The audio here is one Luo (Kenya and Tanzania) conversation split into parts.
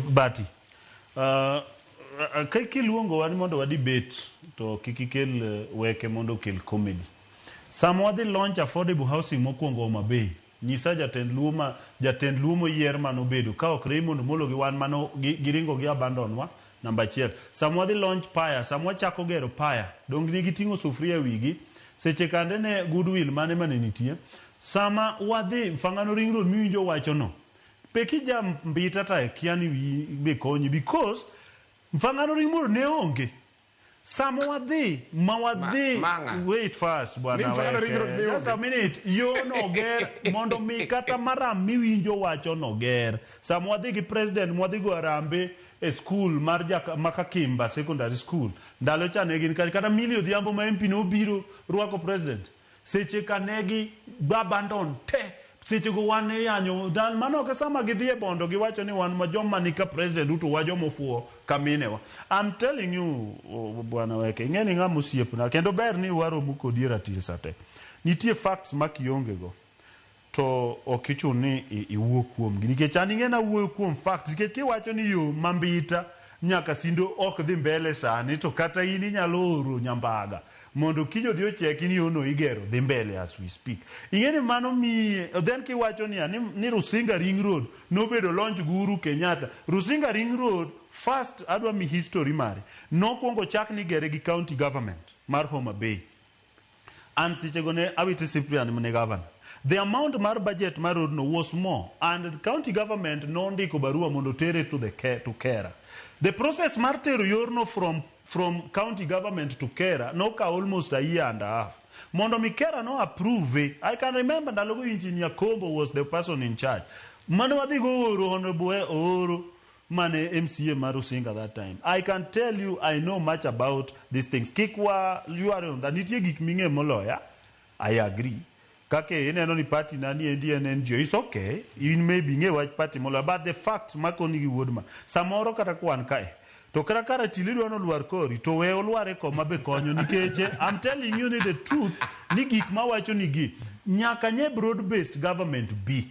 Bati. Ka kiluongowa ni mondo wa debate to kik ikel weke mondo okel comedy. Sama wadhi launch affordable housing mokwongo Homa Bay, nyisa jatend Luo ma jatend Luo moyier manobedo ka ok Raymond Omolo gi wan mano giringo gi abandon wa namba achiel. Sama wadhi launch Paya, sama wachako gero Paya, donge ne giting'o sufuria e wigi? Seche kande ne goodwill mane mane nitie? Sama wadhi Mfangano Ring Road miwinjo wacho no, be kija mbita ta kia ni wiyi be konyi because Mfangano Ring Road ne onge. Sama wadhi ma wadhi Ma- mang'a. Wait first, bwana. Ni Mfangano Ring Road Weke. ne Just a onge. minute. Yo no ger mondo mi kata maram miwinjo wacho no ger. Sama wadhi gi president mwadhi go Harambee e school mar Jaka, Makakimba Secondary School. Ndalo cha ne gin kata Millie Odhiambo ma MP nobiro rwako president. Seche ka ne gi abandon te. Seche go wan e yanyo dan mano ok e sama gidhi e bondo giwacho ni wan ma joma ni ka president Ruto wa joma ofuwo ka minewa. I'm telling you, oh, bwana Weke, ing'e ni ng'ama osiepna kendo ber ni waromo kodi e ratil sate. Nitie facts ma kionge go to ok ichun ni iwuo kuomgi nikech an ing'e nawuoyo kuom facts nikech kiwacho ni yo ma Mbita nyaka Sindo ok dhi mbele sani to kata in inyalo oro nyambaga mondo kiny odhi ocheki ni yono igero dhi mbele as we speak. Ing'e ni mano miye then kiwacho niya ni Rusinga Ring Road nobedo launch gi Uhuru Kenyatta. Rusinga Ring Road first adwa mi history mare. Nokwongo chak ni igere gi county government mar Homa Bay. And sechego ne Awiti Cyprian ne governor. The amount mar budget mar road no was more and the county government nondiko barua mondo tere to KeRRA. The process mar tero yorno from county government to KeRRA nokawo almost a year and a half. Mondo mi KeRRA no approve, I can remember ndalogo Engineer Kombo was the person in charge. Mane wadhi go oro Honorable Ooro mane MCA mar Rusinga that time. I can tell you I know much about these things. Kik wa yware on that. Nitie gik ming'e moloya. I agree. Kaka ineno ni party na ni endi en NGO. It's okay. In maybe ing'e wach party moloya. But the fact makoni gi wuod ma. Samoro kata kwan kae. To kata ka ratil idwa nolwar kori to we olwar e koma be konyo nikech I'm telling you ni the truth ni gik mawacho ni gi nyaka nye broad based government be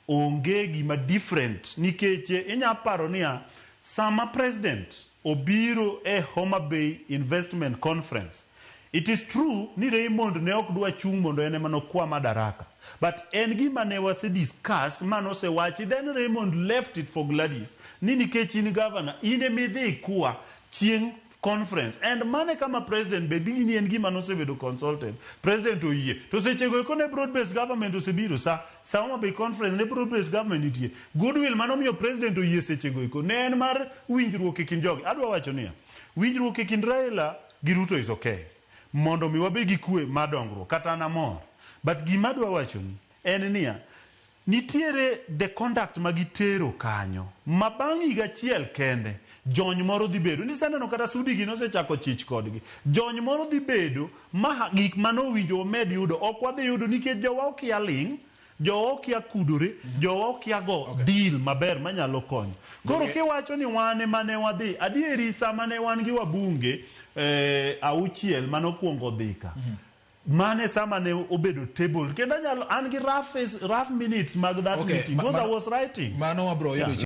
onge gima different nikech inya paro niya sama president obiro e Homa Bay Investment Conference, it is true ni Raymond ne ok dwa chung' mondo en ema nokwa madaraka, but en gima ne wase discuss manosewachi. Then Raymond left it for Gladys ni nikech in governor in emidhi ikwa chieng' conference and mane kama president be ni en gima nosebedo consulted, president oyie to sechego eko ne broad based government osebiro sa Homa Bay conference ne broad based government nitie goodwill manomiyo president oyie sechego eko ne en mar winjruok e kind jogi. Adwa wacho niya winjruok e kind Raila gi Ruto is okay mondo mi wabed gi kwe mar dongruok kata an amor, but gima adwa wachoni en niya nitiere the conduct ma gitero kanyo ma bang' higa achiel kende jony moro dhi bedo niseneno kata Sudi gi nosechako chich kodgi jony moro dhi bedo ma gik manowinjo wamed yudo ok wadhi yudo nikech jowa okia ling' jowa okia kudore jowa okia go deal maber manyalo konyo. Koro kiwacho ni wan ema ne wadhi adieri sama ne wan gi wabunge 6 manokwongo dhi ka mane sama ne obedo table kendo anyalo an gi rough minutes mag that meeting because I was writing. Mano wabro yudo.